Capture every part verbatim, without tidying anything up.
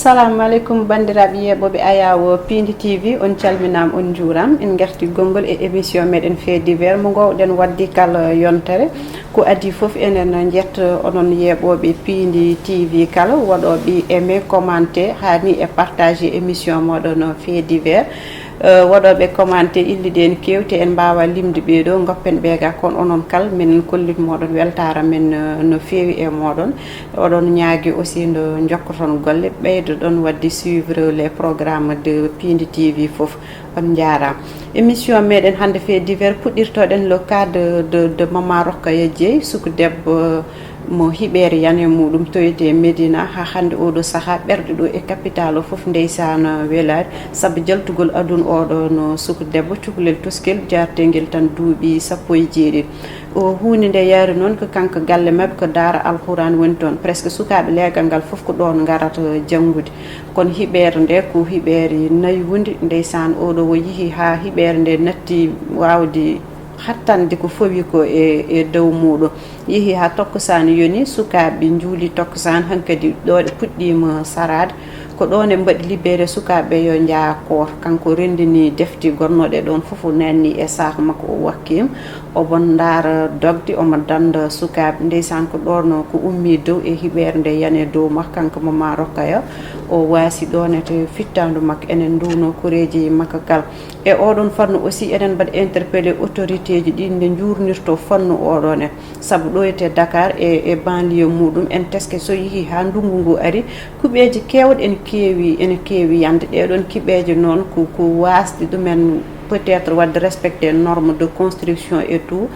Assalamu aleykum, banndiraaɓe yeeɓooɓe Ayaawo Piindi T V, on calminaama, on njuuraama. En ngarti gonngol e émission meɗen Fait divers mo ngoowɗen waɗde kala yontere. Ko adii fof, enen njetta onon yeeɓooɓe Piindi T V kala, waɗooɓe aimé, commenté, haa ni e partagé émission mooɗon Fait divers. Eh, waɗooɓe commenté illiɗi en keewti, en mbaawa limde ɓee ɗoo, ngoppen ɓee ga, kono onon kala, minen kollit mooɗon weltaare men, eh, no feewi e mooɗon. Oɗon ñaagi aussi nde njokkoton golle, ɓeydoɗon waɗde suivre les programmes de Piindi T V fof. On njaaraama. Émission meɗen hannde Fait divers, puɗɗirtoɗen le cas de, de, de Mama Rokhaya Dieye, suka debbo mo hiɓeere yani e muɗum toyde e Médina, haa hannde oɗo sahaa ɓerɗe ɗo e capital o fof ndeysaan welaani, sabu jaltugol aduna oɗo no suka debbo, cukalel toskel, jaartengel tan duuɓi sappo e jeeɗiɗi. O huunde nde yaari noon ko kanko galle maɓɓe ko daara Alquraan woni toon. Presque sukaaɓe leegal ngal fof ko ɗoon ngarata janngude. Kono hiɓeere nde ko hiɓeere naywunde. Ndeysaan, oɗo o yehi haa hiɓeere nde natti waawde hattande ko fawi ko e, e dow muɗum. Yehi haa takkusaan yoni, sukaaɓe njuuli takkusaan, hankadi ɗo ɗe puɗɗiima saraade. Ko ɗoon ɓe mbaɗi libéré sukaaɓe yo njah koor. Kanko renndini defte gonnooɗe ɗoon fof, o naatni e saak makko, o wakkiima. Omo ndaara dogde, omo dannda sukaaɓe. Ndeysaan, ko ɗoon ko ummii dow e hiɓeere nde yani e dow makko, kanko Mama Rokhaya. O waasi ɗoon e to fittaandu makko, enen nduwno koreeji makko kala. E oɗon fannu aussi, eɗen mbaɗa interpellé autorité ji ɗi nde njuurnirto fannu oɗon en. Sabu ɗo e to Dakar e, e banlieue muɗum, en teske so yehi haa ndunngu ngu ari, kuɓeeji keewɗi ene keewi, ene keewi yande. Ɗeɗon kiɓeeje noon ko, ko waasde ɗumen peut-être waɗde respecté norme de construction et tout.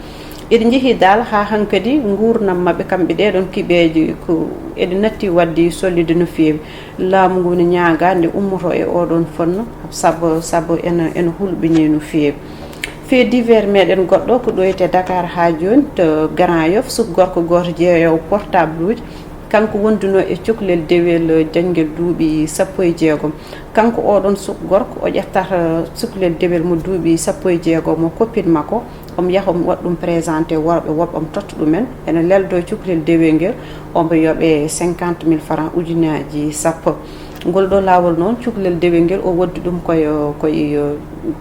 Eɗe njehi dal haa hankadi nguurndam maɓɓe kamɓe ɗeɗon kiɓeeje ko eɗe natti waɗde sollude no feewi. Laamu ngu ne ñaagaa nde ummoto e oɗon fannu, sabu, sabu ene, ene hulɓinii no feewi. Fait divers meɗen goɗɗo ko ɗo e to Dakar haa jooni, to Grand Yoff, suka gorko gooto jeeyoowo portable uji, kanko wondunoo e cukalel dewel janngel duuɓi sappo e jeegom. Kanko oɗon suka gorko, o ƴettata cukalel dewel mo duuɓi sappo e jeegom, mo copine makko, omo yaha omo waɗa ɗum présenté worɓe woɓɓe, omo totta ɗumen, ene leldo cukalel dewel ngel, omo yoɓe cinquante mille francs, ujunnaaji sappo. Ngol ɗo laawol noon, cukalel dewel ngel, o waddi ɗum koye, koye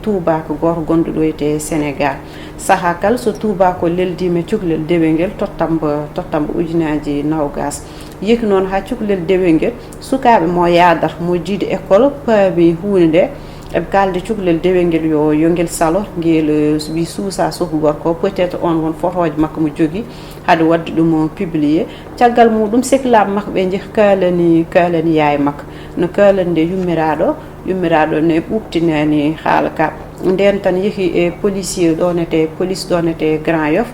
tuubaako gooto gonɗo ɗo e to Sénégal. Sahaa kala so tuubaako leldiima cukalel dewel ngel, tottam mbo, tottam mbo ujunnaaji noogaas. Yehi noon haa cukalel dewel ngel, sukaaɓe mo yahdata, mo jiidi école, paami huunde nde, eɓe kaalda cukalel dewel ngel yo, yo ngel salo, ngel, eh, wi suusa suka gorko, peut-être oon won fotooje makko mo jogii, hade waɗde ɗum publié. Caggal muɗum, sehilaaɓe makko ɓe njehi kaalani, kaalani yaye makko. No kaalani nde yummiraaɗo, yummiraaɗo ne ɓuuɓtinaani haala ka. Ndeen tan yehi e policier ɗo nete, police ɗo nete Grand Yoff,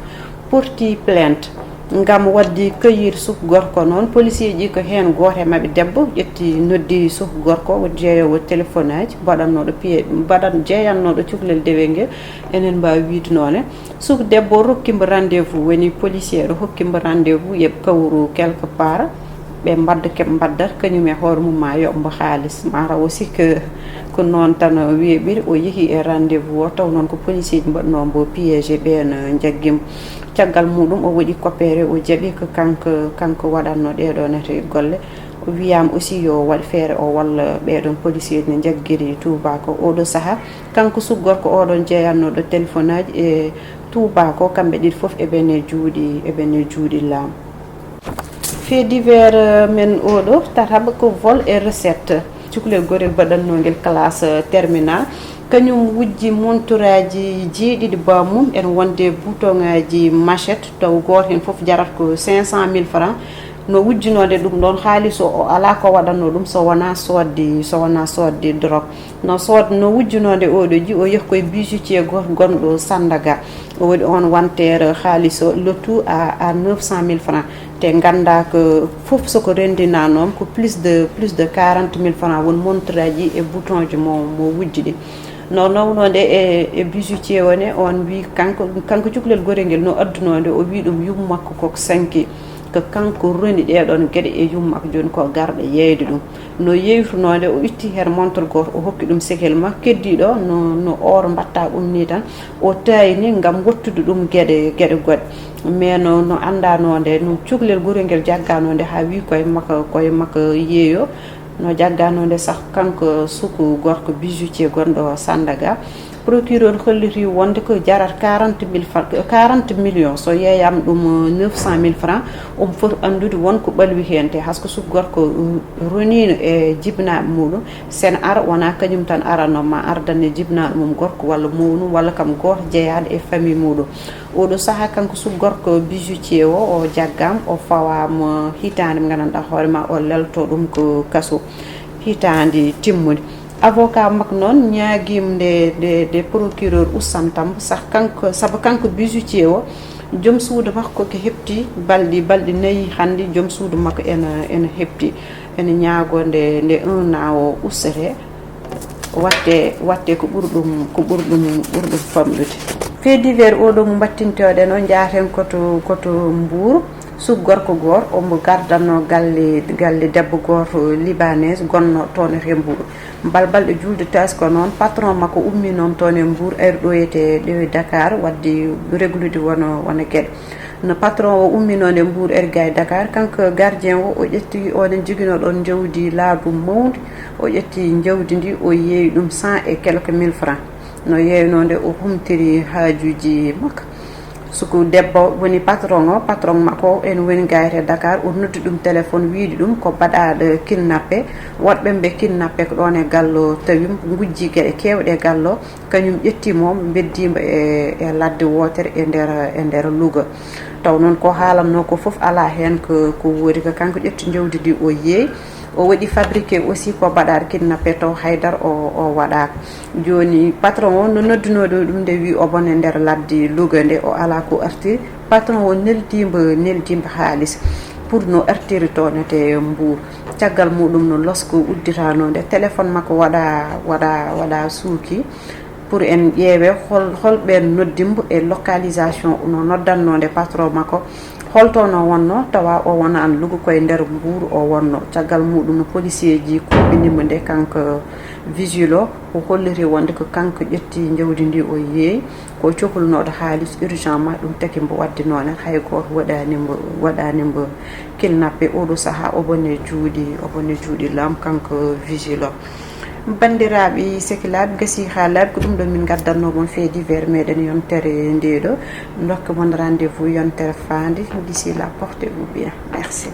porti plainte ngam waɗde cueillir suka gorko. Noon policier ji ko heen gooto e maɓɓe debbo ƴetti, noddi suka gorko, woni jeeyoowo téléphone aji, mbaɗannooɗo piye-, mbaɗan-, jeeyannooɗo cukalel dewel ngel, enen mbaawi wiyde noone. Suka debbo rokki mbo rendez-vous, woni policier o hokki mbo rendez-vous, yo ɓe kawru quelque part, ɓe mbadda ko ɓe mbaddata, kañum e hoore mum ma yoɓ mbo haalis. Mataw o sikka ko noon tan weeɓiri, o yehi e rendez-vous o, taw noon ko policier ji mbaɗnoo mbo piégé, ɓeen njaggi mo. Caggal muɗum o waɗi coopéré, o jaɓi ko kanko, kanko waɗatno ɗeɗo nete golle. O wiyaama aussi yo waɗ feere o walla ɓeɗon policier ji ne njaggiri tuubaako oɗo sahaa. Kanko suka gorko oɗon jeeyannooɗo téléphone aji e tuubaako, kamɓe ɗiɗi fof eɓene juuɗi, eɓene juuɗi laamu. Fait divers, euh, men oɗo tataɓa ko vol et recette. Cukalel gorel baɗannoo ngel classe, euh, terminale. Kañum wujji montoraaji jeeɗiɗi bammum, ene wonde bouton ŋaaji machette, taw gooto heen fof jarata ko cinq cent mille francs. No wujjunoo nde ɗum ɗoon haalis o, o alaa ko waɗatnoo ɗum so wonaa soodde, so wonaa soodde drogue. No sood-, no wujjunoo nde oɗo ji, o yehi ko e bijoutier gooto gonɗo Sandaga. O waɗi oon wanteer haalis o, le tout à, à neuf cent mille francs. Te nganndaa ko fof so ko renndinaa noon ko plus de, plus de quarante mille francs won montoraaji e boutonji mo, mo wujji ɗi. No nawnoo nde e, e bijoutier o ne, oon wii kanko, kanko cukalel gorel ngel no addunoo nde, o wii ɗum yumma makko koko sanki, ko kanko roni ɗeɗon geɗe e yumma makko, jooni ko garɗo yeeyde ɗum. No yeeytunoo nde, o itti heen montre gooto, o hokki ɗum sehil makko, keddiiɗo no, no or mbaɗta ɗum ni tan, o taayni ngam wottude ɗum geɗe, geɗe goɗɗe. Mais no, no anndanoo nde, no cukalel gorel ngel jagganoo nde haa wii koye makko, koye makko yeeyo. No jagganoo nde sax, kanko suku gorko bijoutier gonɗo Sandaga, procureur holliti wonde ko jarat quarante mille francs, quarante millions, so yeeyam ɗum neuf cent mille francs, omo foti anndude won ko ɓalwi heen. Te hasko suku gorko roniino e jibinaaɓe muɗum, sen ara wona kañum tan arano ma ardane jibinaaɗo mum gorko walla mawnu walla kam gooto jeyaaɗo e famille muɗum. Oɗo saha kanko suku gorko bijoutier o, o jaggam, o fawama hitaande mo gandanɗa hoore ma o lelto ɗum ko kaso hitaande timmude. Avocat makko noon ñaagima nde nde nde procureur ussantam sax kanko, sabu kanko bijoutier o, joom suudu makko ko hepti balɗi balɗi nayi hannde, joom suudu makko ena ena hepti, ena ñaago nde nde un an o ussete, watte watte ko ɓuri ɗum ko ɓuri ɗum ɓuri ɗum famɗude. Fait divers oɗo mo mbattintoɗen o, jaaten koto koto Mbour. Suku gorko goor omo gardanno galle galle debbo gooto libanais gonno toon e Mbour. Balbalɗe julde taski ko noon patron makko ummi noon toon e Mbour, ari ɗo ete ɗo e Dakar wadde reglude wona wona geɗe. No patron o ummi noon e Mbour, ari ga e Dakar, kanko gardien o, o ƴetti oɗon joginoo ɗoon njawdi laabu mawndi, o ƴetti njawdi ndi o yeeyi ɗum cent et quelques mille francs. No yeeynoo nde o humtiri haajuuji makko. Suku debbo woni patron o, patron makko en woni gayte Dakar, o noddi ɗum téléphone wiide ɗum ko baɗaaɗo kidnappé, woɗɓe mbe kidnappé ko ɗoon e gallo tawi ngujji geɗe keewɗe e gallo, kañum ƴettiimo, ɓe mbeddimo e e ladde wootere e nder e nder Louga. Taw noon ko haalanno ko fof alaa heen ko ko woodi, ko kanko ƴetti njawdi ndi o yeeyi. O waɗi fabriqué aussi ko baɗaaɗo kidnappé taw haydara o o waɗaaka. Jooni patron o no noddunoo ɗo ɗum nde wi o bone nder ladde Louga nde o alaa ko artiri. Patron o neldimba neldimba haalis pour no artiri toon ete Mbour. Caggal muɗum no losko udditano nde téléphone makko waɗa waɗa waɗa suuki. Pour en ƴeewe hol holɓeen noddimbo e localisation no noddannoo nde patron makko, holto no wonno tawa o wona an lugu koye nder Mbour o wonno. Caggal muɗum no policier ji kuɓinimo nde kanko vigile o, o holliri wonde ko kanko ƴetti njawdi ndi o yeeyi, ko cohlunoɗo haalis urgent ma ɗum tagi mbo wadde noone hay gooto waɗanimo waɗanimo kidnappé. Oɗo saha o bone juuɗi o bone juuɗi laam kanko vigile o. Banndiraaɓe sehilaaɓe, gasi haa laaɓi, ko ɗum ɗo min ngaddanno mon fait divers meɗen yontere ndeɗo. Ndokka mon rendez-vous yontere faande. D'ici là, portez-vous bien. Merci.